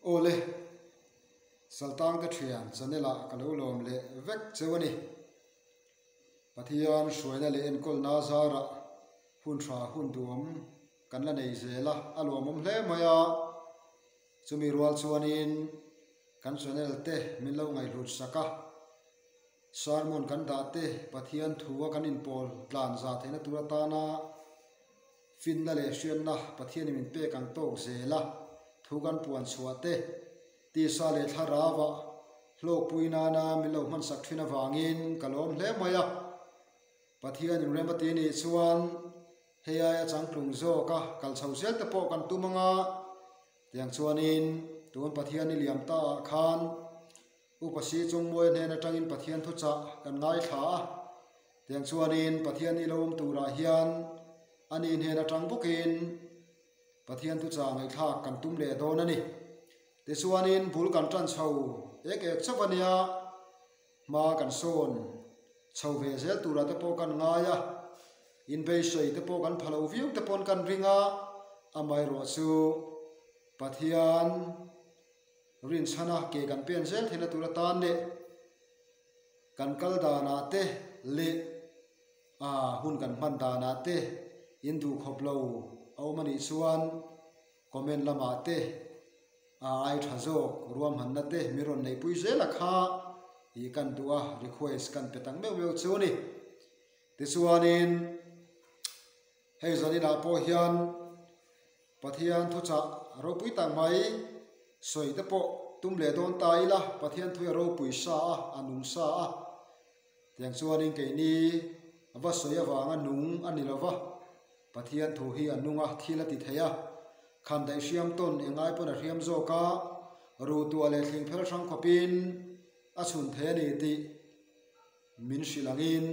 Awle, Saltangte thian channel ah ka lo lawm leh vek cheu a ni. Pathian hruaina leh enkawlna zarah hun tha hun duhawm kan la nei zel a, a lawmawm hle mai a. Chumi rual chuanin kan channel te min lo ngaihhlut sak a, sermon kan dah te Pathian thu a kan inpawl tlan za theihna tur atana finna leh hriatna Pathianin min pek ang tawk zel a, thu kan puan chhuah te tisa leh thlarau ah hlawkpui nana min lo hmansak thin avangin ka lawm hle mai a. Pathian inrem a ti nih chuan hei aia changtlung zawka kal chho zel te pawh kan tum anga tiang chuanin tun Pathian i liam ta ah khan Upa Si Chungmuai hnen atangin Pathian thuchah kan ngaithla a, tiang chuanin Pathian i lo awm turah hian ani hnen atang bawkin Pathian thuchah ngaihthlak kan tum leh dawn a ni. Tichuanin bul kan tan chho ek ek chauh a nia, hma kan sawn chho ve zel turah te pawh kan ngai a, inbeisei te pawh kan pha lo viau te pawn kan ring a, amaherawh chu Pathian rinchhana ke kan pen zel theihna tur atan leh kan kal danah te leh hun kan hman danah te induhkhawp lo a awm a nih chuan comment lamah te a ai tha zawk ruahmanna te min rawn neihpui zel a kha tih kan duh a, request kan pe tak meuh meuh chu a ni. Tichuanin hei zaninah pawh hian Pathian thuchah ropui tak mai sawi te pawh tum leh dawn ta ila, Pathian thu hi a ropui sa a, a nung sa a, tiang chuanin keini va sawi avanga nung a ni lo va. Pathian thu hi a nung a, thil a ti thei a, khan daih hriam tawn engai pawn a hriam zawk a, ruhtuah leh thling phel hrang khawpin a chhun thei a ni tih min hrilh angin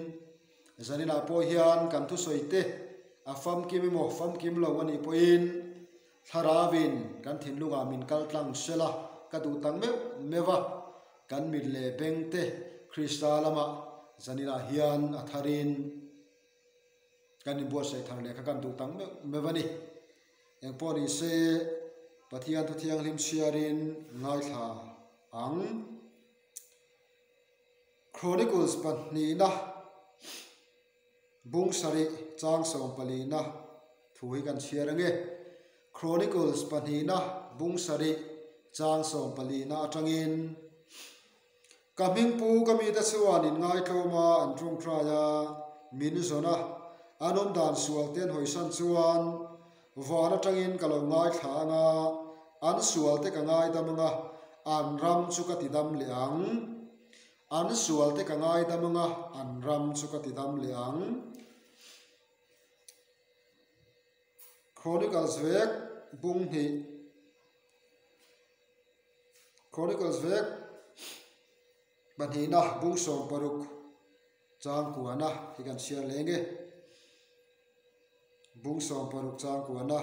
zaninah pawh hian kan thusawi te a famkim emaw famkim lo a nih pawhin thlaravin kan thinlungah min kal tlang sela ka duh tak meuh meuh a, kan mit leh beng te Krista lamah zaninah hian a tharin. Kan inbuatsaih thar leh kha kan duh tak meuh meuh a ni. Engpawh ni se Pathian thu thianghlim chhiarin ngaithla ang. Chronicles pahnihna bung sarih chang sawmpalina thu hi kan chhiar ange. Chronicles pahnihna bung sarih chang sawmpalina atangin Ka hmingpu ka mite chuan in ngaitlawm a, an tawngtai a, min zawn a, an awm dan sual te an hawisan chuan van atangin ka lo ngaithla ang a, an sual te ka ngaidam ang a, an ram chu ka tidam leh ang. An sual te ka ngaidam ang a, an ram chu ka tidam leh ang. Chronicles vek bung hnih. Chronicles vek pahnihna bung 16 chang kuana hi kan chhiar leng e. Bung 16 chang kuana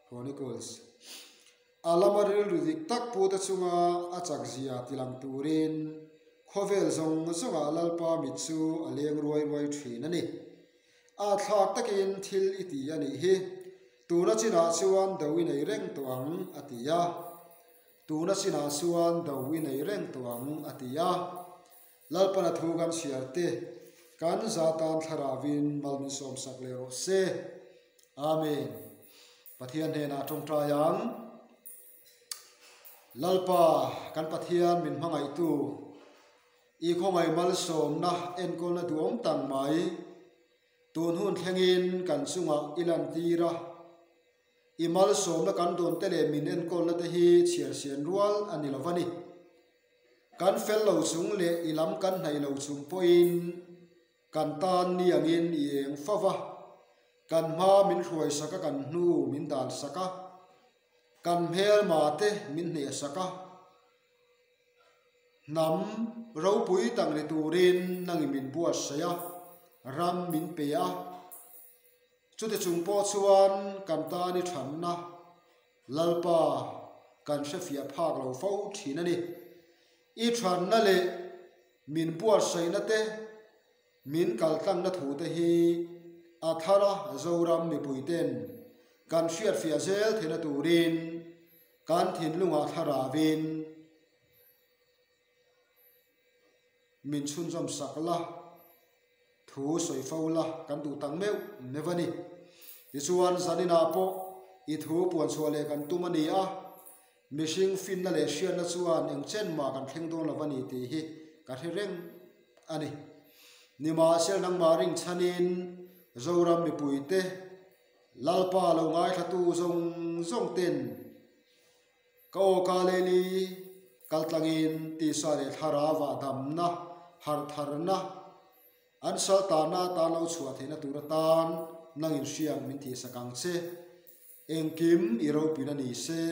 Chronicles. A lama rilru dik tak pute chunga a chak zia tilang turin khawvel zawng zawngah Lalpa mit chu a leng ruai ruai thin a ni. A thlak takin thil i ti a nih hi. Tuna chinah chuan do i nei reng tawh ang, a ti a. Tuna chinah chuan do i nei reng tawh ang, a ti a. Lalpana thu kan chhiar te, kan za tan thlaravin mal min sawmsak leh rawh se. Amen. Pathian hnenah tawngtai ang. Lalpa, kan Pathian min hmangaihtu, i khawngaih malsawmna enkawlna duhawm tak mai, Tun hun thlengin kan chungah i lantir a, i malsawmna kan dawn te leh min enkawlna te hi chhiarsian rual a ni lo va ni. Kan fel lo chung leh i lam kan hnaih lo chung pawhin kan tan ni angin i eng fo va, kan hma min hruaisak a, kan hnu min dansak a, kan hmelma te min hnehsak a. Hnam ropui tak ni turin nangin min buatsaih a, ram min pe a. Chuti chung pawh chuan kan tan i thanna Lalpa kan hrefiah phak lo fo thin a ni. I thanna leh min buatsaihna te, min kaltlangna thu te hi a thara Zoram mipuiten kan hriatfiah zel theihna turin. Kan thinlungah thlarauvin min chhunzawm sak la, thu sawi fo la kan duh tak meuh meuh a ni. Tichuan, zaninah pawh i thu puanchhuah leh kan tum a ni a, mihring finna leh hriatna chuan eng chen mah kan thleng dawn lo a ni tih hi ka hre reng a ni. Nimahsela nangmah ringchhanin Zoram mipuite Lalpa lo ngaithlatu zawng zawng ten Ka aw ka leli kal tlangin tisa leh thlarau ah damna, harh tharna, an sal tanna atan lo chhuah theihna tur atan nangin hriak min tihsak ang che. Engkim i ropuina ni se,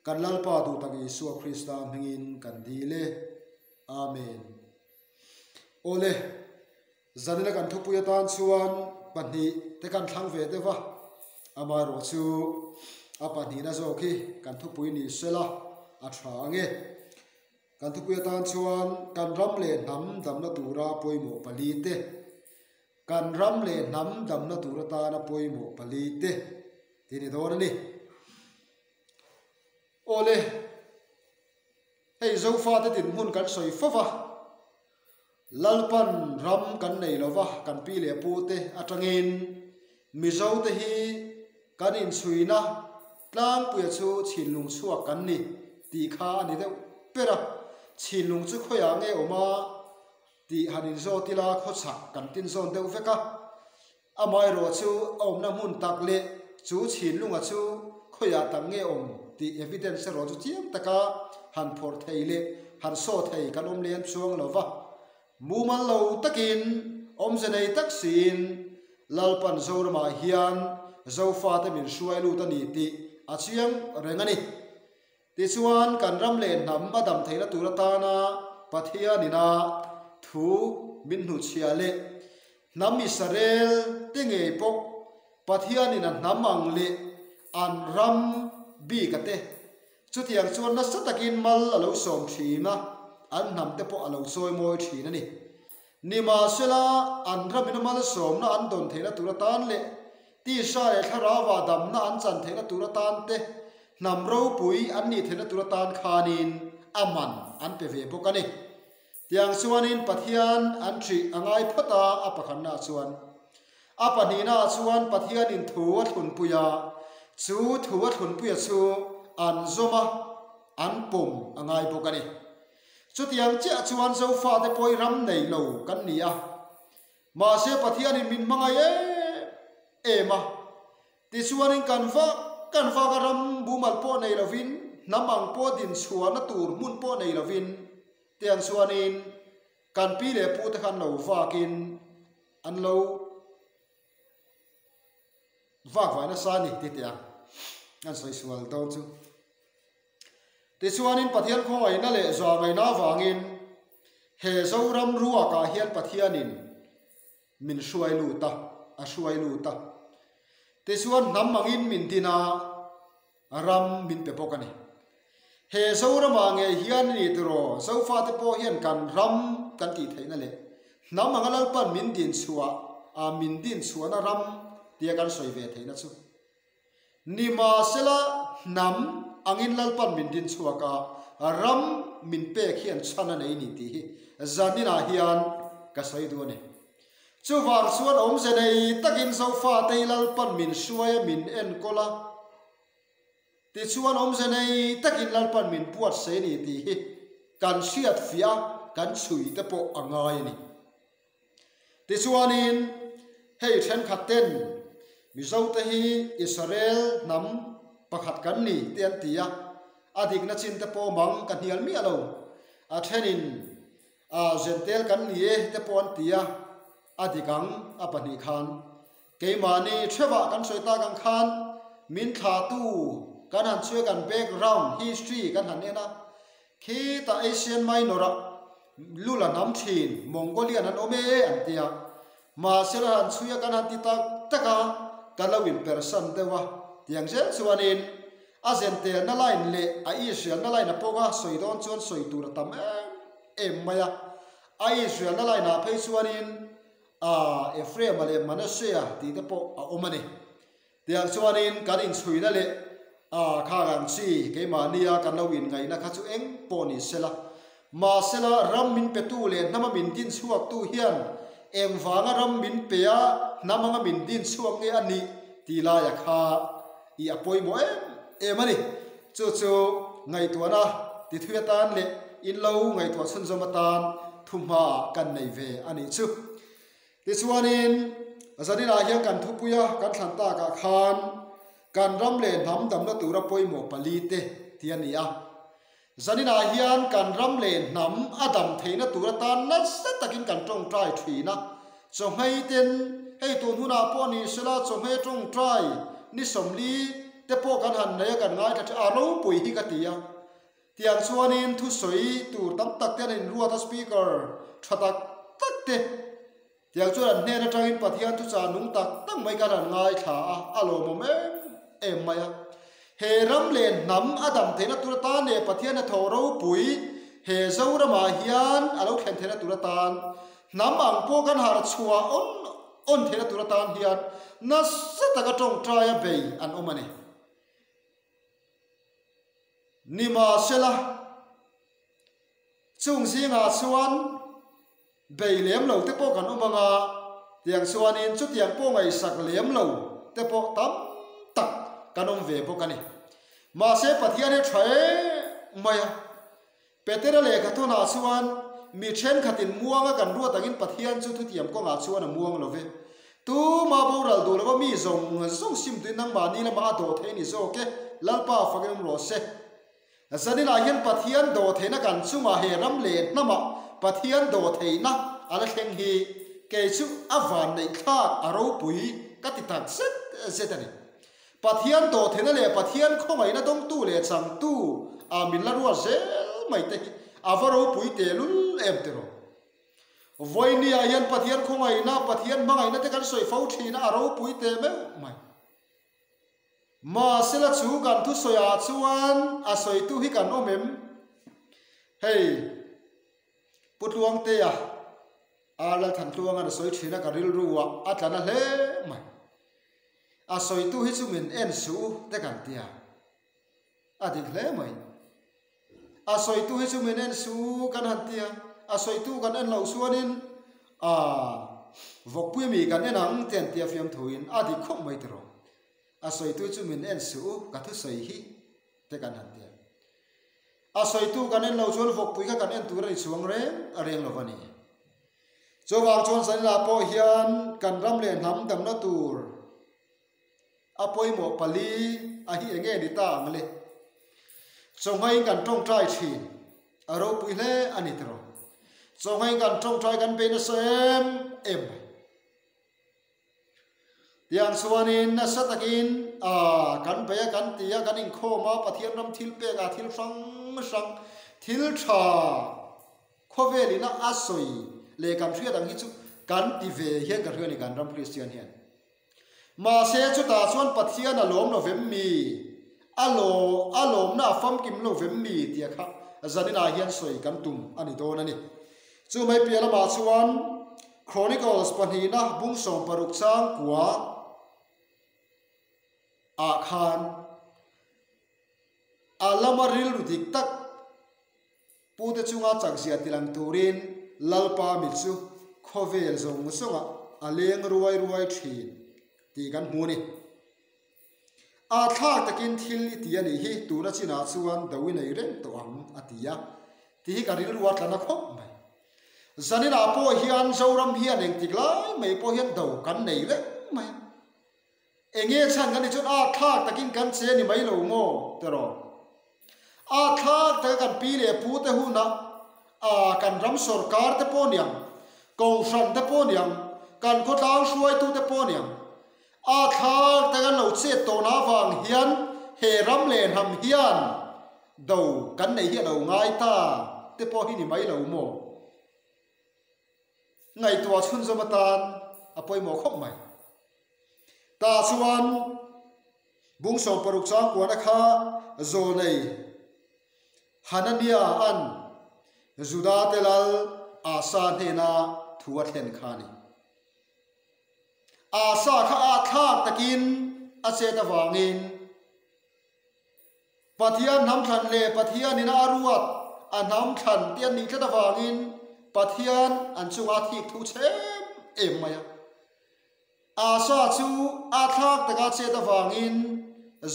kan Lalpa duhtak Isua Krista hmingin kan dil e. Amen. Awle, zanina kan thupui atan chuan pahnih te kan thlang ve deuh a, amaherawh chu a pahnihna zawk hi kan thupui ni sela a tha ang e. Kan thupui atan chuan kan ram leh hnam damna tura pawimawh pali te, kan ram leh hnam damna tur atana pawimawh pali te tih ni dawn a ni. Awle. Hei Zofate dinhmun kan sawi fo va, Lalpan ram kan nei lo va, kan pi leh pute atangin Mizote hi kan inchhuina tlangpuia chu chhinlung chhuak kan ni tih kha a ni deuh ber a. Chhinlung chu khawiah nge awm a tih han inzawt ila khawchhak kan tinzawn deuh vek a. Amaherawh chu a awmna hmun tak leh chu chhinlunga chu khawiah tak nge awm tih evidence erawh chu chiang taka han phawrh thei leh han saw thei kan awm lem chuang lo va. Mumal lo takin awmze nei tak siin Lalpan Zoramah hian Zofate min hruai lut a ni tih a chiang reng a ni. Tichuan, kan ram leh hnam a dam theihna tur atana Pathianina thu min hnuchhiah leh hnam Israel te ngei pawh Pathianin a hnam ang leh an ram bik a te chutiang chuan nasa takin mal a lo sawm thin a, an hnam te pawh a lo chawi mawi thin a ni. Nimahsela, an ramina malsawmna an dawn theihna tur atan leh tisa leh thlarauva damna an chan theihna tur atan te, hnam ropui an nih theihna tur atan khanin a man an pe ve bawk a ni. Tiang chuanin Pathian an ṭih a ngai phawt a, a pakhatnaah chuan. A pahnihnaah chuan Pathianin thu a thlunpui a, chu thu a thlunpuia chu an zawm a, an pawm a ngai bawk a ni. Chutiang chiah chuan Zofate pawh i ram nei lo kan ni a, mahse Pathianin min hmangaih em em a, tichuanin kan vak kan vak a ram mumal pawh nei lovin, hnam ang pawh din chhuahna tur hmun pawh nei lovin, tiang chuanin kan pi leh pute khan lo vakin an lo vak vai nasa a ni ti teh ang, an sawi sual dawn chu. Tichuanin Pathian khawngaihna leh zawngaihna avangin he Zoram ruakah hian Pathianin min hruai lut a, a hruai lut a. Tichuan hnam angin min din a, ram min pe bawk a ni. He Zoramah ngei hian a ni tiraw, Zofate pawh hian kan ram kan tih theihna leh hnam anga Lalpan min din chhuah a, min din chhuahna ram tia kan sawi ve theihna chu. Nimahsela, hnam angin Lalpan min din chhuak a, ram min pek hian chhan a nei ni tih hi zaninah hian ka sawi duh a ni. Chuvang chuan awmze nei takin Zofate hi Lalpan min hruai a, min enkawl a, tichuan awmze nei takin Lalpan min buatsaih a ni tih hi kan hriatfiah a, kan chhui te pawh a ngai a ni. Tichuanin, hei thenkhat ten Mizote hi Israel hnam pakhat kan ni te an ti a, a dikna chin te pawh mang ka hnial miah lo. A thenin a Zentel kan ni e te pawh an ti a, a dik ang a pahnih khan. Keimahni theuhah kan sawi tak ang khan min thlahtu kan han chhui a, kan background history kan han en a, Khitah Asian Minor-ah lu la hnam thin Mongolian an awm e an ti a, mahse la han chhui a kan han ti tak tak a, ka lo inpersan deuh a, tiang zel chuanin a zentelna line leh a Israelna line a pawk a sawi dawn chuan sawi tur a tam em em mai a, a Israelna line ah phei chuanin a Ephraim-a leh Manasseh-a tih te pawh a awm a ni. Tiang chuanin kan inchhuina leh. A, khang ang chi keimahnia kan lo inngaihna kha chu eng pawh ni sela. Mahsela, ram min petu leh hnama min din chhuaktu hian engvanga ram min pe a, hnam anga min din chhuak nge a nih tih laia kha i a pawimawh em em a ni. Chu chu ngaihtuahna tithui atan leh in lo ngaihtuah chhunzawm atan thuhmaah kan nei ve a nih chu. Tichuanin, zaninah hian kan thupuia kan thlan takah khan kan ram leh hnam damna tura pawimawh palite tih a ni a. Zaninah hian kan ram leh hnam a dam theihna tur atan nasa takin kan tawngtai thin a, chawhmei ten hei tun hunah pawh ni sela chawhmei tawngtai ni 40 te pawh kan han nei a kan ngaithla thin a, ropui hi ka ti a. Tiang chuanin thusawi tur tam tak te an inruat a speaker tha tak tak te tiang chuan an hnen atangin Pathian thuchah nung tak tak mai kan han ngaithla a, a lawmawm em em mai a. He ram leh hnam a dam theihna tur atan leh Pathian hnathawh ropui he Zoramah hian a lo thlen theihna tur atan hnam ang pawh kan harh chhuah awn awn theihna tur atan hian nasa taka tawngtaia bei an awm a ni. Nimahsela, chung zingah chuan bei lem lo te pawh kan awm ang a, tiang chuanin chutiang pawh ngaihsak lem lo te pawh tam tak kan awm ve bawk a ni. Mahse, Pathian hi tha em mai a. Petera lehkha thawnah chuan mi thenkhatin muanga kan ruat angin Pathian chu thutiam kawngah chuan a muang lo ve. Tuma boral duh lova mi zawng zawng simtuin nangmahni lamah a dawh thei ni zawk e, Lalpa fakin awm rawh se. Zaninah hian Pathian dawh theihna kan chungah he ram leh hnamah Pathian dawh theihna a la thleng hi kei chu a vanneih thlak a ropui ka ti tak zet zet a ni. Pathian dawh theihna leh Pathian khawngaihna dawngtu leh changtu a min la ruat zel mai te hi a va ropui tehlul em tiraw. Vawinia hian Pathian khawngaihna, Pathian hmangaihna te kan sawi fo thin a, a ropui teh meuh mai. Mahsela chu kan thusawiah chuan a sawitu hi kan awm em? Hei, Pu Tluangtea, Ar Lalthantluanga'n a sawi thin a, ka rilru ah a tla na hle mai. A sawitu hi chu min en suh u te kan tia. A dik hle mai. A sawitu hi chu min en su kan han ti a, a sawitu kan en loh chuanin aaa vawkpui mi kan en ang te an tia fiamthuin a dik khawp mai tiraw. A sawitu chu min en su u ka thusawi hi te kan han ti a. A sawitu kan en loh chuan vawkpui kha kan en tur a ni chuang reng a reng lo va ni. Chuvang chuan zaninah pawh hian kan ram leh hnam damna tur A pawimawh pali a hi enge ni ta ang le? Chawngaiin kan tawngtai thin a ropui hle a ni tiraw? Chawngaiin kan tawngtai kan bei nasa em em mai. Tiang chuanin nasa takin a kan bei a kan ti a kan inkhawm a Pathian ram thil pek a thil hrang hrang thil tha khawvelina a sawi leh kan hriat ang hi chu kan ti ve hian ka hria a ni kan ram Kristian hian. Mahse, chutah chuan Pathian a lawm lo vem mi? A law, a lawmna a famkim lo vem mi? tih kha zaninah hian sawi kan tum a ni dawn a ni. Chu mai piah lamah chuan Chronicles pahnihna bung 16 chang kua ah khan a lama rilru dik tak Pute chunga chakzia tilang turin Lalpa mit chu khawvel zawng zawngah a leng ruai ruai thin tih kan hmu a ni. A thlak takin thil i ti a nih hi tuna chinah chuan do i nei reng tawh ang a ti a, tih hi ka rilru a tla na khawp mai. Zaninah pawh hian Zoram hian engtik lai mai pawh hian do kan nei reng mai a. Enge chhan kan nih chuan a thlak takin kan che ni mai lo maw tiraw? A thlak taka kan pi leh pu te hunah a kan ram sorkar te pawh niang, kohhran te pawh niang, kan khawtlang hruaitu te pawh niang, a thlak taka kan lo chet tawhna avang hian he ram leh hnam hian do kan neih hi a lo ngai ta te pawh hi ni mai lo maw? Ngaihtuah chhunzawm atan a pawimawh khawp mai. Tah chuan bung 60 chang kuana kha zawnei Hanania an Juda te lal Asa hnena thu a thlen kha a ni. Asa kha a thlak takin a chet avangin. Pathian hnam thlan leh Pathianin a ruat a hnam thlan te an nih tlat avangin Pathian an chunga thik thu chhe em em mai a. Asa chu a thlak taka chet avangin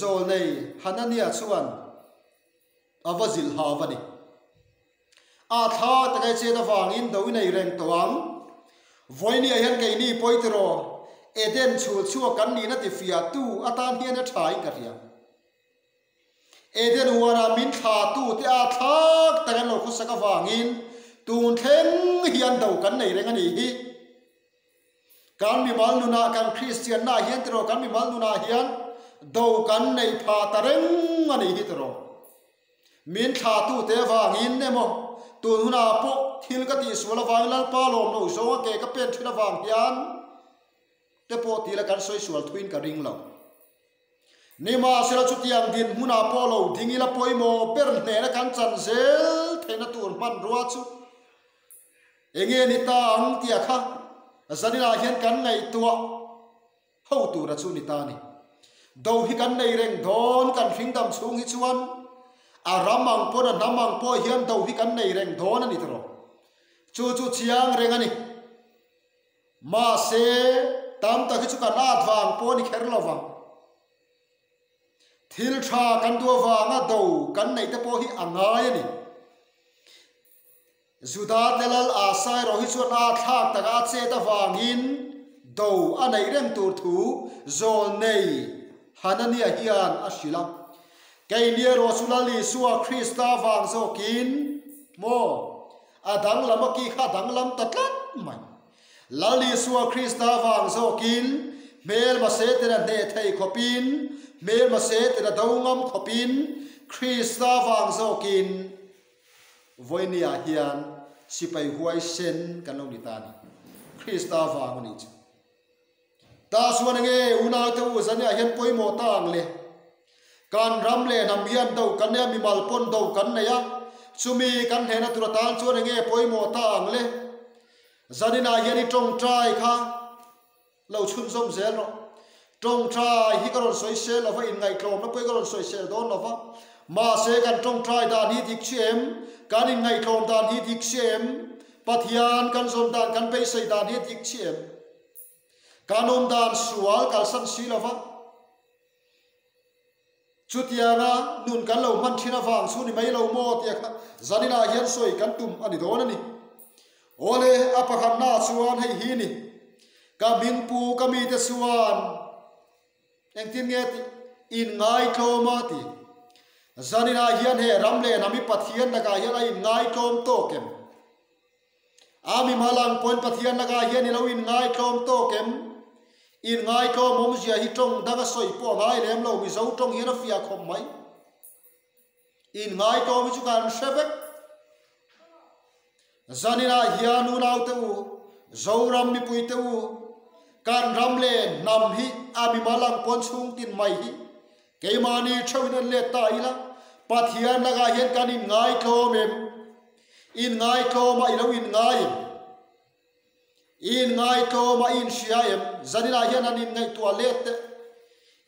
zawlnei Hanania chuan a va zilh hau a ni. A thla taka chet avangin do i nei reng tawh ang. Vawinia hian keini pawi tiraw Eden chhul chhuak kan nihna tifiahtu atan hian a tha in ka hria. Eden huanah min thla tute a thlak tak an lo khawsak avangin tun thleng hian do kan nei reng a nih hi. Kan mimal nunah kan Kristianna ah hian tiraw kan mimal nunah hian do kan neih phah ta reng a nih hi tiraw. Min thla tute avangin emaw tun hunah pawh thil ka tihsual avangin Lalpa lawm lo zawnga ke ka pen thin avang hian te pawh tila kan sawi sual thuin ka ring lo. Nimahsela chutiang dinhmunah pawh lo ding ila pawimawh ber hnehna kan chan zel theihna tur hmanrua chu enge ni ta ang tih a kha zaninah hian kan ngaihtuah ho tura chu ni ta a ni. Do hi kan nei reng dawn kan hringdam chhung hi chuan a ram ang pawn a hnam ang pawh hian do hi kan nei reng dawn a ni tawh. Chu chu chiang reng a ni. Mahse, tam tak hi chu kan at vang pawh a ni kher lo vang. Thil tha kan duh avanga do kan neih te pawh hi a ngai a ni. Juda te lal Asa erawh hi chuan a thlak taka a chet avangin do a neih reng tur thu zawlnei Hanania hian a hrilh a. Keini erawh chu Lal Isua Krista vang zawkin maw A danglam a ki kha a danglam ta tlat mai. Lal Isua Krista vang zawkin hmelma setin a hneh thei khawpin, hmelma setin a do ngam khawpin Krista vang zawkin vawinia hian sipai huaisen kan lo ni ta a ni. Krista vang a nih chu. Ta chuan enge unaute u zaniah hian pawimawh ta ang le. Kan ram leh hnam hian do kan nei a, mimal pawn do kan nei a, chumi kan hnehna tur atan chuan enge pawimawh ta ang le. Zaninah hian i tawngtai kha lo chhunzawm zel rawh. Tawngtai hi ka rawn sawi sel lova, inngaihtlawmna pawh hi ka rawn sawi sel dawn lova. Mahse kan tawngtai dan hi dik si em? Kan inngaihtlawm dan hi dik si em? Pathian kan zawn dan, kan beisei dan hi dik si em? Kan awm dan sual kalsan si lova, chutianga nun kan lo hman thin avang chu ni mai lo maw tia kha zaninah hian sawi kan tum a ni dawn a ni. Awle, a pakhatna chuan hei hi ni, ka hmingpu ka mite chuan engtin nge tih inngaithlawm a ti. Zaninah hian he ram leh hnam i Pathian lakah hian a inngaithlawm tawk em? A mi hma lang pawhin Pathian lakah hian i lo inngaitlawm tawk em? Inngaitlawm awmzia hi tawng dang a sawi pawh a ngai lem lo, Mizo tawng hian a fiah khawp mai. Inngaitlawm hi chu kan hre vek. Zaninah hian unaute u, Zoram mipuite u, kan ram leh hnam hi a mi hma lang pawn chhung tin mai hi keimahni theuhin en let ta ila, Pathian lakah hian kan inngaitlawm em? Inngaitlawm a i lo inngai em? I inngaihtlawm a i inhria em? Zaninah hian an inngaihtuah let teh.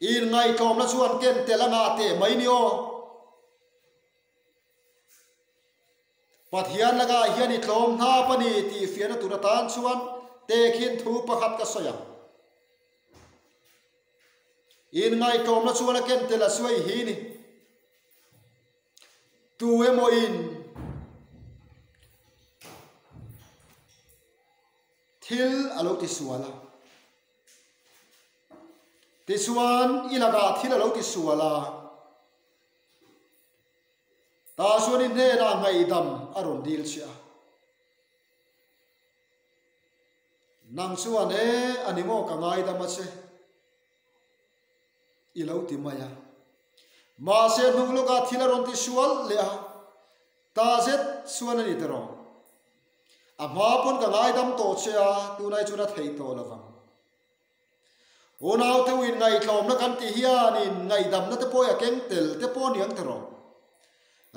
I inngaihtlawmna chu an ken tel a ngah teh mai ni aw. Pathian lakah hian i tlawm hnap a ni tih fiahna tur atan chuan tehkhin thu pakhat ka sawi ang. Inngaihtlawmna chuan a ken tel a sawi hi ni. Tu emaw in thil a lo ti sual a, tichuan i lakah thil a lo ti sual a, tah chuan i hnenah ngaihdam a rawn dil che a. Nang chuan e a ni maw ka ngaidam a che. I lo ti mai a. Mahse hnung lawkah thil a rawn ti sual leh a, ta zet chuan a ni tawh. A hma pawn ka ngaidam tawh che a, tunai chuan a theih tawh lo vang. Unaute u inngaihtlawmna kan tih hianin ngaihdamna te pawh a keng tel te pawh a ni ang tawh.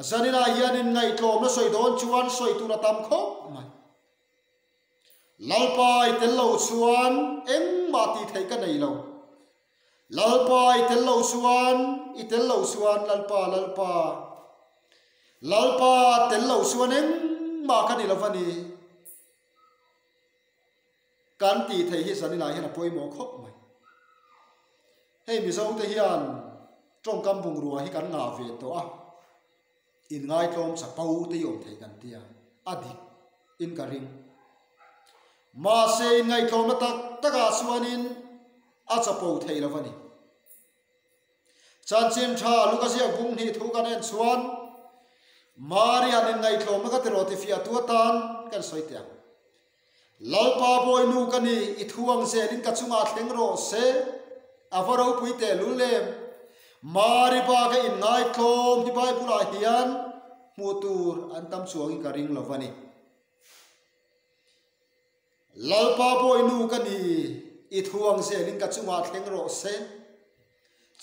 Zaninah hian inngaihtlawmna sawi dawn chuan sawi tur a tam khawp mai. Lalpa i tel lo chuan engmah tih theih ka nei lo. Lalpa i tel lo chuan, i tel lo chuan Lalpa, Lalpa, Lalpa tel lo chuan engmah ka ni lo va ni. Kan tih theih hi zaninah hian a pawimawh khawp mai. Hei Mizo te hian tawngkam bungrua hi kan ngah ve tawh a, inngaithlawm chapo te hi awm thei kan tia, a dik in ka ring. Mahse inngaihtlawmna tak takah chuanin a chapo thei lo a ni. Chanchin tha Luka ziak bung hnih thu kan en chuan Marian inngaihtlawmna ka tiraw ti fiah tu atan kan sawi teh ang. Lalpa bawinu ka ni, i thu ang zelin ka chungah thleng rawh se, a va ropui teh lul em. Mari baka inngaihtlawm hi Bible-ah hian hmuh tur an tam chuangin ka ring lo va ni. Lalpa bawinu ka ni, i thu ang zelin ka chungah thleng rawh se.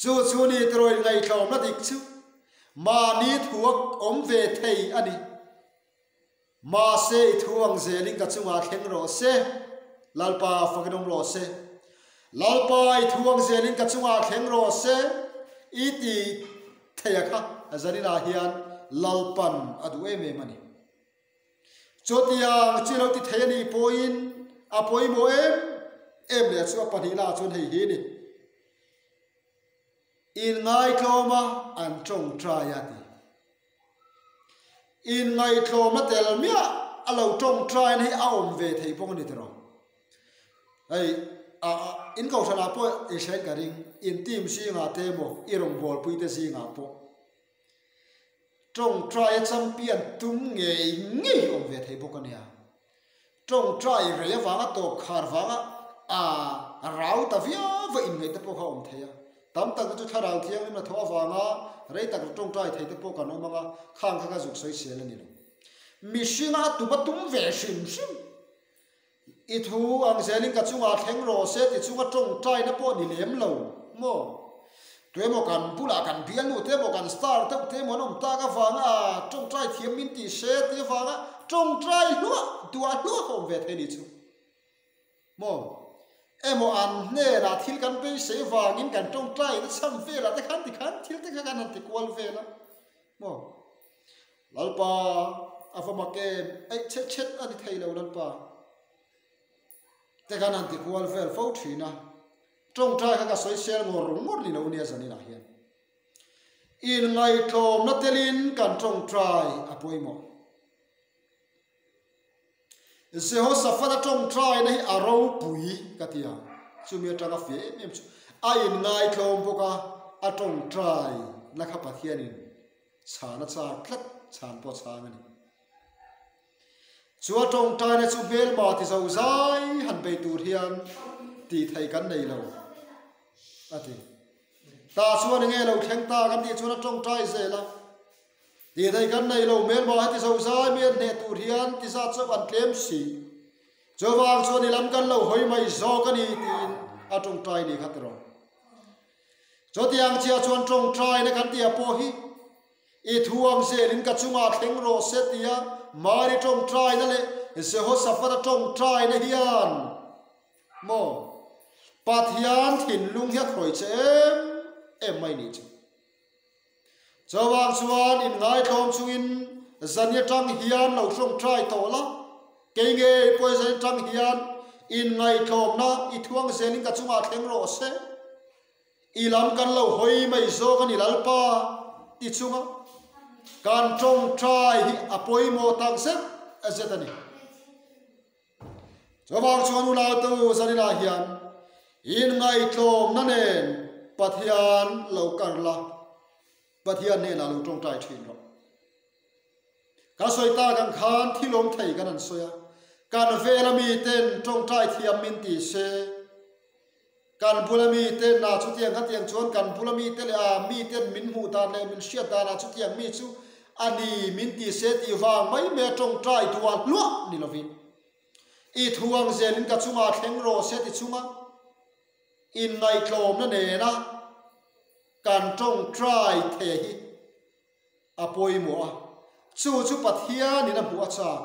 Chu chu ni tiraw inngaihtlawmna dik chu mahni thu a awm ve thei a ni. Mahse i thu ang zelin ka chungah thleng rawh se. Lalpa fakin awm rawh se. Lalpa i thu ang zelin ka chungah thleng rawh se i ti thei a kha zaninah hian Lalpan a duh em em a ni. Chutiang chi lo ti thei a nih pawhin a pawimawh em em leh chu a pahnihnaah chuan hei hi a ni. Inngaihtlawma an tawngtai a ti. Inngaihtlawma tel miah a lo tawngtaina hi a awm ve thei bawk a ni tiraw. Hei a in kohhranah pawh i hriat ka ring, in team zingah te emaw i rawngbawlpuite zingah pawh. Tawngtai a champion tum ngei ngei hi awm ve thei bawk a nia. Tawngtai rei avanga tawp khar vanga a rau ta viau va inngaih te pawh kha awm thei a. Tam tak te chu thlarau thianghlim la thawh avanga rei tak tawngtai thei te pawh kan awm anga khang kha ka zuk sawi sel a ni lo. Mihringa a tum a tum ve hrim hrim. I thu ang zelin ka chungah thleng rawh se ti chunga tawngtaina pawh ni lem lo maw? Tuemaw kan bulah kan bialnu te emaw kan star deuh te emaw an awm tak avanga tawngtai thiam min tih se ti avanga tawngtai hluah duah hluah ka awm ve thei ni chu maw? Emaw an hnenah thil kan beisei vangin kan tawngtaina chhan velah te khan tikhan thil te kha kan han ti kual vel a maw? Lalpa a va mak em, eih chhet chhet a ni thei lo Lalpa te khan han ti kual vel fo thin a, tawngtai kha ka sawi sel ngawr ngawr ni lo nia zaninah hian. Inngaihtlawmna telin kan tawngtai a pawimawh. Jehoshaphat-a tawngtaina hi a ropui ka ti a, chumi atanga fia em em chu a inngaitlawm bawk a, a tawngtaina kha Pathianin chhan a chak tlat, chhan pawh a chhang a ni. Chu a tawngtaina chu hmelma ti zo zai han bei tur hian tih theih kan nei lo a ti. Tah chuan enge lo thleng ta kan tih chuan a tawngtai zel a. Tih theih kan nei lo hmelma heti zo zai mi an hneh tur hian ti zat chauh an tlem si. Chuvang chuan i lam kan lo hawi mai zawk a ni tiin a tawngtai ni kha tiraw. Chutiang chiah chuan tawngtaina kan tih ah pawh hi i thu ang zelin ka chungah thleng rawh se tia Mari tawngtaina leh Jehoshaphat-a tawngtaina hian maw Pathian thinlung hi a khawi che em em mai nih chu. Chuvang chuan inngaithlawm chungin zan atang hian lo tawngtai tawh la, kei ngei pawh zan atang hian inngaihtlawmna i thuang zelin ka chungah thleng rawh se, i lam kan lo hawi mai zawk a ni Lalpa ti chunga kan tawngtai hi a pawimawh tak zet zet a ni. Chuvang chuan unautu zaninah hian inngaihtlawmna nen Pathian lo kar la, Pathian hnenah lo tawngtai thin rawh. Ka sawi tak ang khan thil awm thei kan han sawi a, kan vela miten tawngtai thiam min ti se, kan bula miten ah chutiang khatiang chuan kan bula mite leh a miten min hmuh dan leh min hriat danah chutiang mi chu a ni min ti se tih vang mai mai a tawngtai duah hluah ni lovin i thu ang zelin ka chungah thleng rawh se ti chunga inngaihtlawmna nena kan tawngtai thei hi a pawimawh a, chu chu Pathianin a hmuh a chak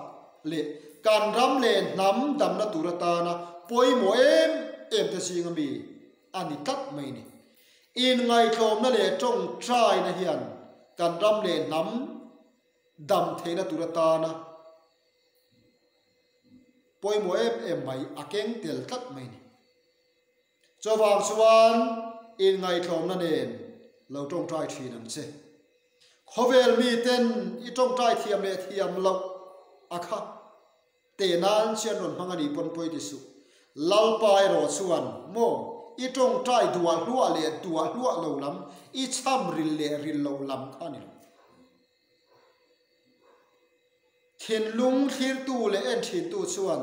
leh kan ram leh hnam damna tur atana pawimawh em em te zinga mi a ni tlat mai ni. Inngaihtlawmna leh tawngtaina hian kan ram leh hnam dam theihna tur atana pawimawh em em mai a keng tel tlat mai a ni. Chuvang chuan inngaihtlawmna nen lo tawngtai thin ang che. Khawvel miten i tawngtai thiam leh thiam loh a kha teh nan chian rawn hmang a nih pawn pawi ti suh. Lalpa erawh chuan maw i tawngtai duah hluah leh duah hluah lo lam, i chham ril leh ril lo lam kha a ni lo. Thinlung thlirtu leh en thintu chuan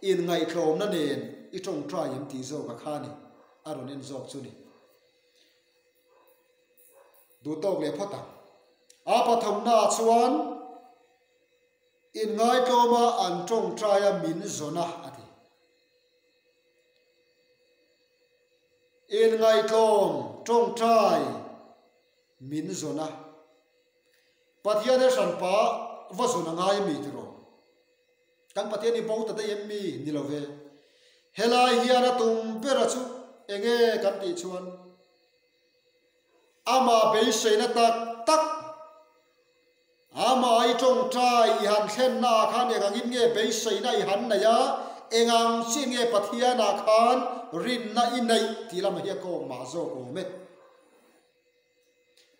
inngaihtlawmna nen i tawngtai em tih zawk a kha ni, a rawn en zawk chu ni. Duh tawk leh phawt ang. A pathumnaah chuan inngaihtlawma an tawngtaia min zawn a, a ti. Inngaihtlawm tawngtai min zawn a. Pathian he hranpa va zawn a ngai ami tiraw? Kan Pathian hi bo ta daih em mi? Ni lo ve. Helai hian a tum bera chu enge kan tih chuan amah beiseina tak tak, amah i tawngtai i han thlenna ah khan engangin nge beiseina i han neih a, engang chiah nge Pathian ah khan rinna i neih tih lamah hi a kawk mah zawk awm e.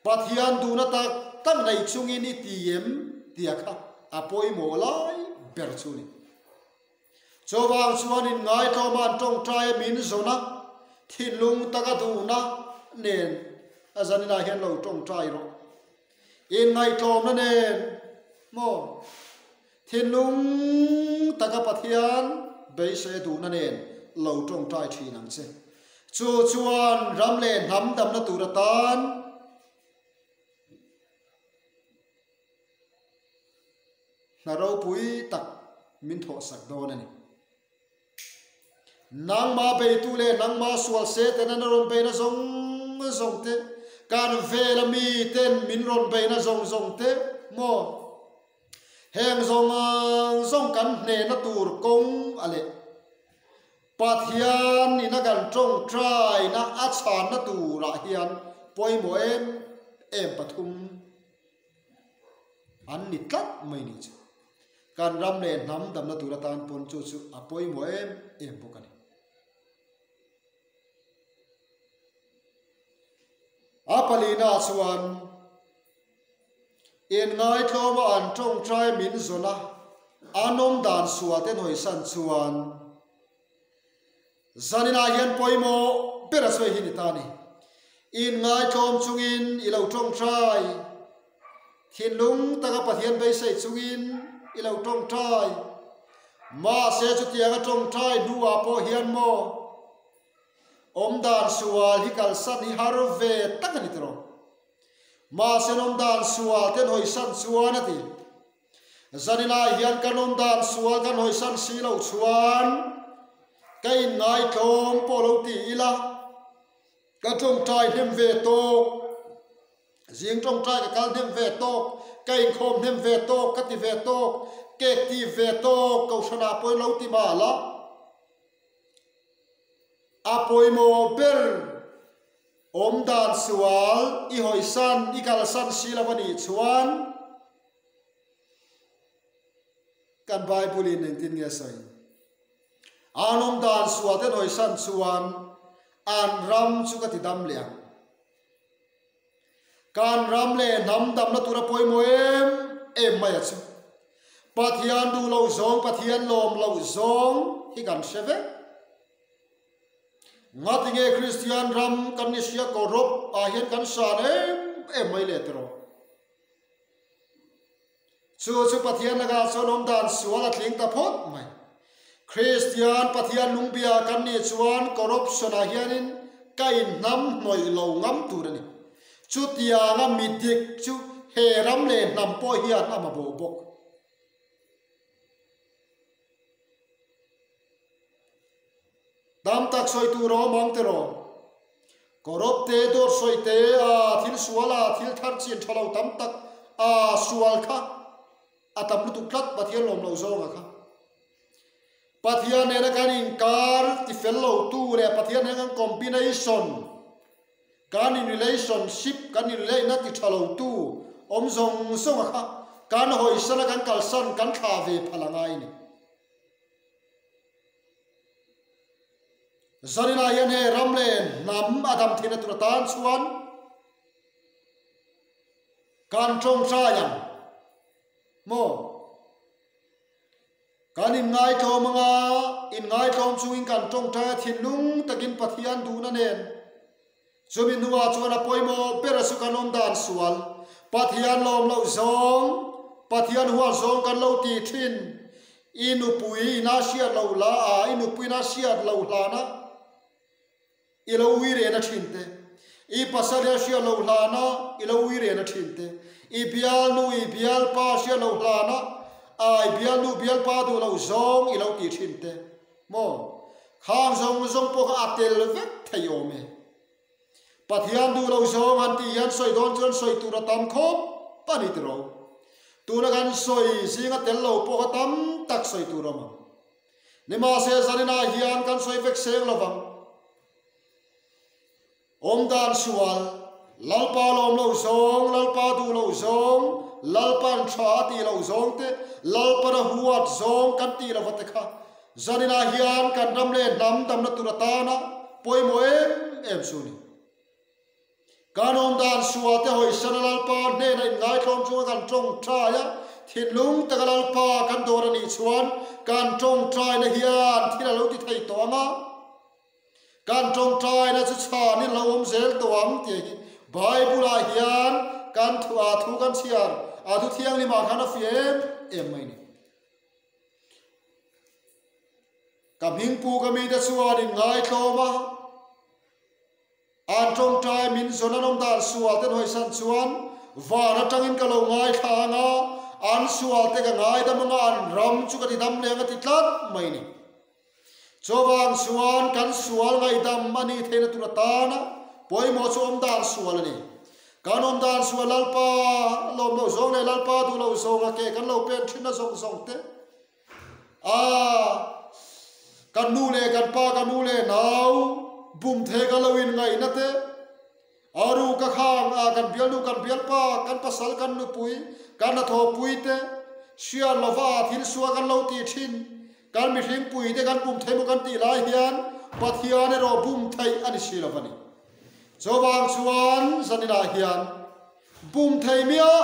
Pathian duhna tak tak nei chungin i ti em tia kha a pawimawh lai ber chu a ni. Chuvang chuan inngaihtlawma an tawngtai a min zawn a, thinlung taka duhna nen a zaninah hian lo tawngtai rawh. Inngaihtlawmna nen maw thinlung taka Pathian beisei a duhna nen lo tawngtai thin ang che. Chu chuan ram leh hnam damna tur atan hna ropui tak min thawhsak dawn a ni. Nangmah beitu leh nangmah sual se ten an rawn beina zawng zawng te, kan vela mi ten min rawn beina zawng zawng te maw? Heng zawng zawng kan hnehna tur kawng a leh Pathian ina kan tawngtaina a chhanna turah hian pawimawh em em pathum an ni tlat mai ni chu. Kan ram leh hnam damna tur atan pawn chu chu a pawimawh em em bawk a ni. A palina chuan inngaihtlawma an tawngtai min zawn a, an awm dan sual te hnawisan chuan zaninah hian pawimawh ber a sawi hi ni ta a ni. Inngaihtlawm chungin i lo tawngtai. Thinlung taka Pathian beisei chungin i lo tawngtai. Mahse chutianga tawngtai hnuah pawh hian maw awmdan sual hi kalsan hi har ve tak a ni tiraw? Mahse awmdan sual ten hawisan chuan a ti. Zaninah hian kan awmdan sual kan hawisan si loh chuan ka inngaihtlawm pawh lo ti ila ka tawngtai hnem ve tawk. Zing tawngtai ka kal hnem ve tawk, ka inkhawm hnem ve tawk, ka ti ve tawk, cake ti ve tawk, kohhranah pawhin lo ti mal a. A pawimawh ber awmdan sual i hawisan, i kalsan si lo a nih chuan kan Bible in engtin nge a sawi? An awmdan sual ten hawisan chuan an ram chu ka ti dam leh ang. Kan ram leh hnam damna tura pawimawh em em mai a chu. Pathian duh loh zawng, Pathian lawm loh zawng hi kan hre vek. Ngatinge Kristian ram kan ni sia corrupt ah hian kan san em em mai leh tiraw. Chu chu Pathian lakah chuan awm dan sual a tling ta phawt mai. Kristian Pathian lungbia kan nih chuan corruption ah hianin ka inhnam hnawih lo ngam tur a ni. Chutianga mi dik chu he ram leh hnam pawh hian a mamawh bawk. Tam tak sawi tur a awm ang tiraw? Corrupt te, dawt sawi te, a thil sual a, thil thar chin tha lo tam tak a sual kha a tam lutuk tlat Pathian lawm lo zawnga kha. Pathian nena kan inkar tifel lo tu leh Pathian nena kan combination. Kan in relationship, kan inleihna ti tha lo tu awm zawng zawng a kha kan hawisan a kan kalsan kan thlah ve phal a ngai a ni. Zarinah hian hei ram leh hnam a dam theihna tur atan chuan kan tawngtai ang maw? Kan inngaithlawm anga inngaithlawm chungin kan tawngtai a thinlung takin Pathian duhna nen. Chumi hnuah chuan a pawimawh ber a chu kan awm dan sual, Pathian lawm loh zawng, Pathian huat zawng kan lo ti thin. I nupui ina hriat loh hla a, i nupui ina hriat loh hlana i lo ui rehna thin te, i pasal hi a hriat loh hlana i lo ui rehna thin te, i bialnu i bialpa hriat loh hlana a i bialnu bialpa duh loh zawng i lo tih thin te maw? Khang zawng zawng pawh kha a tel vek thei awm e. Pathian duh loh zawng han tih hian sawi dawn chuan sawi tur a tam khawp a ni tiraw? Tuna kan sawi zinga tel lo pawh kha tam tak sawi tur a awm ang. Nimahse zaninah hian kan sawi vek seng lovang. Awmdan sual, Lalpa lawm loh zawng, Lalpa duh loh zawng, Lalpa'n tha a tih loh zawng te, Lalpan a huat zawng kan tih lova te kha zaninah hian kan ram leh hnam damna tur atana pawimawh em em chu a ni. Kan awmdan sualte hawisana Lalpa hnena inngaitlawm chunga kan tawngtai a, thinlung taka Lalpa kan dawr a nih chuan kan tawngtaina hian thil a lo ti thei tawh ang a, kan tawngtaina chu chhanin lo awm zel tawh ang tih hi Bible-ah hian kan thu a thu kan chhiar a thu thianghlimah khan a fiah em em mai a ni. Ka hmingpu ka mite chuan inngaitlawm a. An tawngtai min zawn an awm dan sual ten hawisan chuan van atangin ka lo ngaithla ang a, an sual te ka ngaidam ang a, an ram chu ka ti dam leh ang a ti tlat mai ni. Chuvang chuan kan sual ngaihdam a nih theihna tur atana pawimawh chu awm dan sual a ni. Kan awm dan sual Lalpa lawm loh zawng leh Lalpa duh loh zawnga ke kan lo pen thinna zawng zawng te A, kan nu leh kan pa, ka nu leh nau bum thei ka lo in ngaihna te, a ru ka khang a kan bialnu kan bialpa, kan pasal kan nupui, kan hnathawhpui te, hriat lova thil sual kan lo tih thin, kan mihringpui te kan bum thei maw kan tih lai hian Pathian erawh bum theih a ni si lo va ni. Chuvang chuan zaninah hian bum thei miah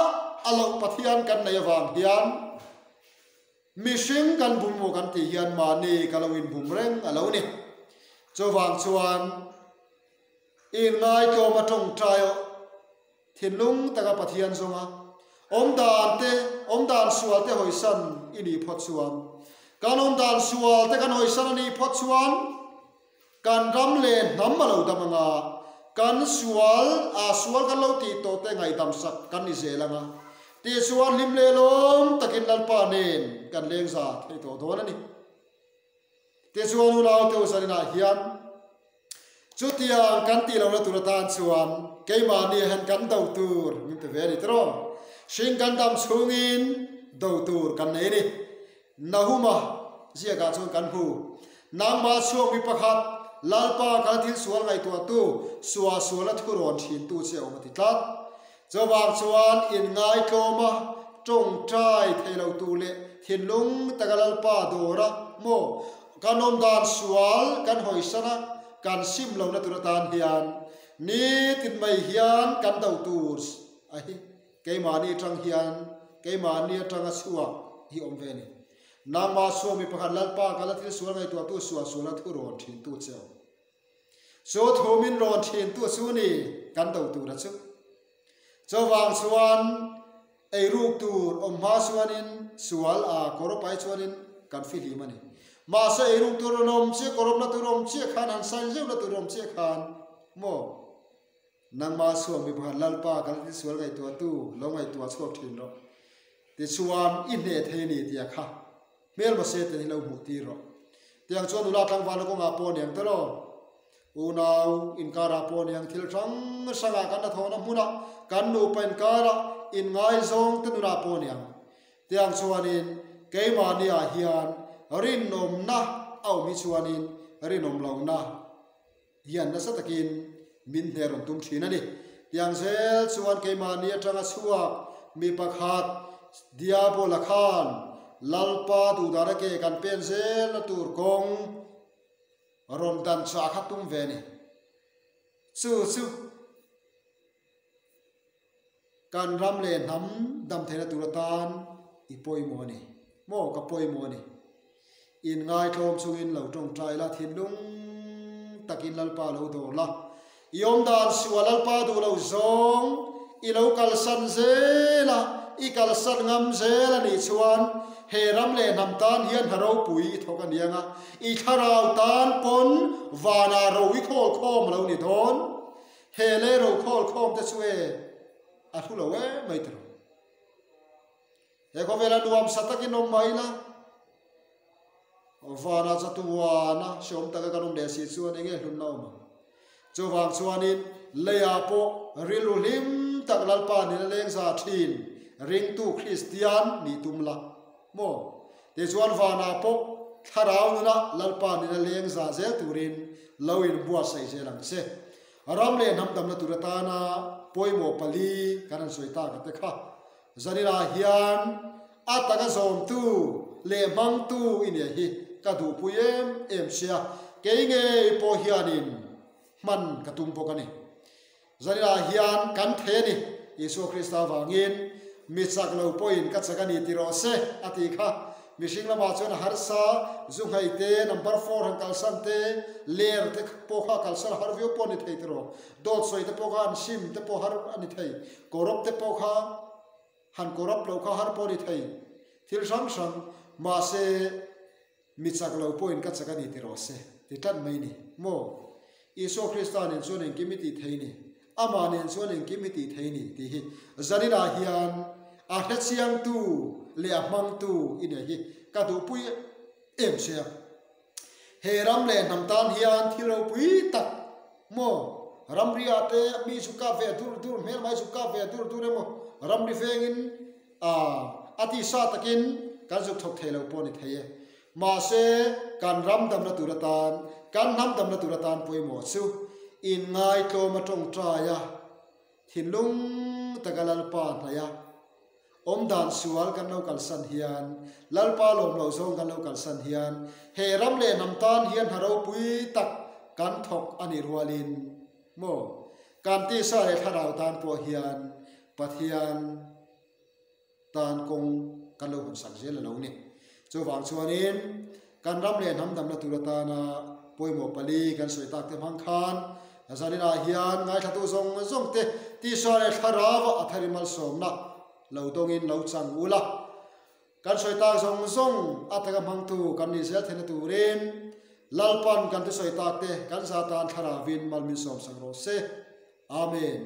a loh Pathian kan nei avang hian, Mihring kan bum maw kan tih hian mahni ka lo inbum reng a lo ni. Chuvang chuan inngaitawm a tawngtai aw thinlung taka Pathian zawnga awmdan te, awmdan sual te hawisan i nih phawt chuan, kan awmdan sual te kan hawisan a nih phawt chuan kan ram leh hnam a lo dam anga, kan sual a sual kan lo tih tawh te ngaihdam sak kan ni zel anga, tichuan hlim leh lawm takin Lalpa nen kan leng za thei tawh dawn a ni. Tichuan unau te uzaninah hian chutiang kan tih lohna tur atan chuan keimahni hian kan do tur min ti ve a ni tiraw? Hring kan dam chhungin do tur kan nei a ni. Nahuma ziakah chuan kan hmu. Nangmah chhuak mi pakhat, Lalpa kal thil sual ngaihtuahtu, suah suala thu rawn thintu che awm a ti tlat. Chuvang chuan inngaitlawma tawngtai thei lo tu leh thinlung taka Lalpa dawra maw kan awm dan sual kan hawisan a, kan sim lohna tur atan hian nitin mai hian kan do tur a hi. Keimahni atang hian keimahni atanga chhuak hi awm ve a ni. Nangmah chhuak mi pakhat Lalpa ka la thil sual ngaihtuahtu sual suala thu rawn thintu che awm. Chu thu min rawn thintu chu ni kan do tura chu. Chuvang chuan eiruk tur awm hma chuanin sual a kawrawpai chuanin kan fihlim a ni. Mahse eiruk tur rawn awm chiah kawrawpna tur awm chiah khan han sign zeuhna tur awm chiah khan maw Nangmah chhuak mi pakhat Lalpa kan thil sual ngaihtuahtu lo ngaihtuah chhuak thin rawh. Tichuan i hneh thei a ni tia kha hmelma se ten hi lo hmuh tir rawh. Tiang chuan nula tlangvala kawngah pawh niang te rawh. Unau inkarah pawh niang thil hrang hrangah kan hnathawhna hmunah kan nupa inkarah inngaizawng te nunah pawh niang. Tiang chuanin keimahniah hian rinawmna a awm hi chuanin rinawm lohna hian nasa takin min hne rawn tum thin a ni. Tiang zel chuan keimahni atanga chhuak mi pakhat Diabola khan Lalpa duhdana ke kan pen zelna tur kawng rawn dan chah kha tum ve a ni. Chu chu kan ram leh hnam dam theihna tur atan i pawimawh a ni. Maw ka pawimawh a ni. In ngaitlawm chungin lo tawngtai la, thinlung takin Lalpa lo dawr la. I awmdan sual Lalpa duh lo zawng i lo kalsan zel a, i kalsan ngam zel a nih chuan he ram leh hnam tan hian hna ropui i thawk a niang a, i thlarau tan pawn vanah ro i khawl khawm a lo ni dawn. He lei ro khawl khawm te chu e a hlu lo em mai tiraw. He khawvela nuam sa takin awm mai la, vana chatuana hreawm taka kan awm leh si chuan enge hlunna awm ang? Chuvang chuanin leiah pawh rilru hlim tak Lalpa nena lengza thin ringtu Kristian nih tum la maw? Tichuan vanah pawh thlarau nuna Lalpa nena lengza zel turin lo inbuatsaih zel ang che. Ram leh hnam damna tur atana pawimawh pali kan han sawi tak ang te kha. Zaninah hian a taka zawmtu leh hmangtu i nia hi ka duhpui em em sia, kei ngei pawh hianin hman ka tum bawk a ni. Zaninah hian kan thei a ni, Isua Krista avangin mi chak lo pawhin ka chak a ni ti rawh se a tih kha. Mihring lamah chuan a harsa, zu nghaih te, number four han kalsan te, ler te pawh kha kalsan a har viau pawh a ni thei tiraw. Dawt sawi te pawh kha an sim te pawh har a ni thei. Corrupt te pawh kha han corrupt loh kha har pawh a ni thei. Thil hrang hrang, mahse mi chak lo pawhin ka chak a ni ti rawh se ti tlat mai ni maw? Isua Krista nen chuan engkim i tih thei ni, Amah nen chuan engkim i tih thei ni tih hi zaninah hian a hrechiangtu leh a hmangtu i nih hi ka duhpui em che a. He ram leh hnam tan hian thil ropui tak maw ramri ah te mi chu kap ve dur dur hmel mai chu kap ve dur dur emaw ramri vengin ah a tisa takin kan zuk thawk thei lo pawh a ni thei e. Mahse kan ram damna tur atan kan hnam damna tur atan pawimawh chu inngaitlawm a tawngtai a thinlung taka Lalpa hnaih a Awmdan sual kan lo kalsan hian, Lalpa lawm loh zawng kan lo kalsan hian, he ram leh hnam tan hian hna ropui tak kan thawk a nih rualin maw, kan tisa leh thlarau tan pawh hian Pathian tan kawng kan lo hawnsak zel a lo ni. Chuvang chuanin kan ram leh hnam damna tur atana pawimawh pali kan sawi tak te hmang khan zaninah hian ngaithlatu zawng zawng te tisa leh thlarau a thari malsawmna lo dawngin lo chang ula. Kan sawi tak zawng zawng a taka hmangtu kan nih zel theihna turin Lalpan kan thusawi tak te kan za tan thlarauvin mal min sawmsak rawh se. Amen.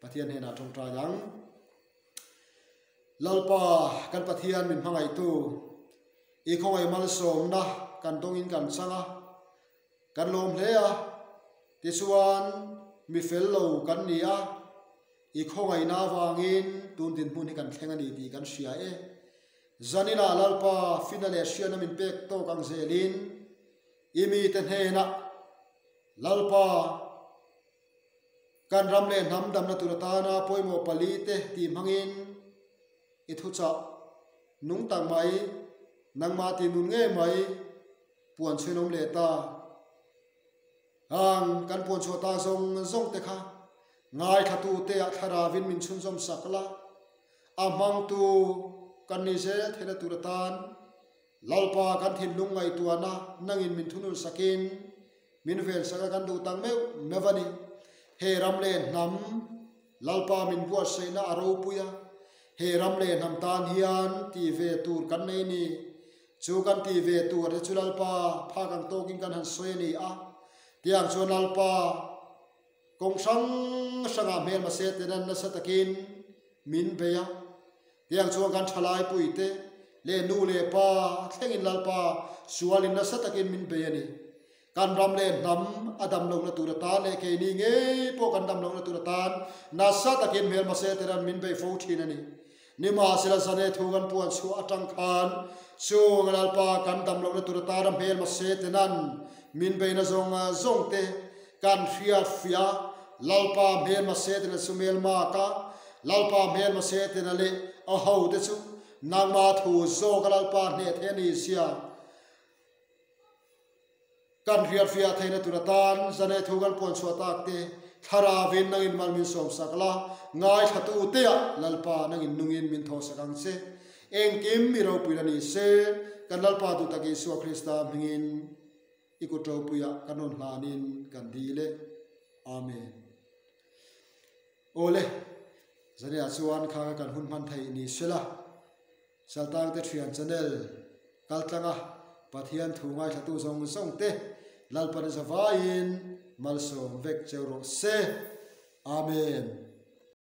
Pathian hnenah tawngtai ang. Lalpa kan Pathian min hmangaihtu, i khawngaih malsawmna kan dawngin kan chang a, kan lawm hle a, tichuan mi fel lo kan ni a, i khawngaihna avangin tun dinhmun hi kan thleng a ni tih kan hria e. Zaninah Lalpa fina leh hriatna min pek tawk ang zelin i mite hnenah Lalpa, Kan ram leh hnam damna tur atana pawimawh pali te tih hmangin i thuchah nung tak mai, nangmah tih nun ngei mai puan chhuin awm leh ta. Hang kan puan chhuah ta zawng zawng te kha ngaithla te ah thlaravin min chhunzawm sak la, a hmangtu kan ni zel theihna tur atan Lalpa kan thinlung ngaihtuahna nangin min thunun sakin Min vel sak a kan duh tak meuh meuh a ni. He ram leh hnam Lalpa min buatsaihna a ropui a, he ram leh hnam tan hian tih ve tur kan nei ni. Chu kan tih ve tur te chu Lalpa phak ang tawkin kan han sawi a ni a. Tiang chuan Lalpa kawng hrang hrangah hmelma se te nan nasa takin min bei a. Tiang chuan kan thalai puite leh nu leh pa thlengin Lalpa sualin nasa takin min bei a ni. Kan ram leh hnam a dam lohna tur atan leh keini ngei pawh kan dam lohna tur atan nasa takin hmelma Setanan min bei fo thin a ni. Nimahsela zane thu kan puan chhuah atang khan chung Lalpa kan dam lohna tur atana hmelma Setanan min beina zawng zawng te kan hriat fiah a. Lalpa hmelma Setana chu hmelma ka, Lalpa hmelma Setana leh a hote chu nangma thu zawka Lalpa hneh thei a ni sia. Kan hriatfiah theihna tur atan zane thu kan puan chhuah tak te thlarauin nangin mal min sawmsak la, ngaithlatu teah Lalpa nangin nungin min thawhsak ang che. Engkim mi ropuina ni se, kan Lalpa duh tak Isua Krista hmingin i kut ropuiah kan rawn hlanin kan dil e. Amen. Awle, zaneah chuan kha kan hun hman theih ni sela. Saltangte thian channel kaltlanga Pathian thu ngaithlatu zawng zawng te Lalpan zavaiin malsawm vek cheu rawh se. Amen.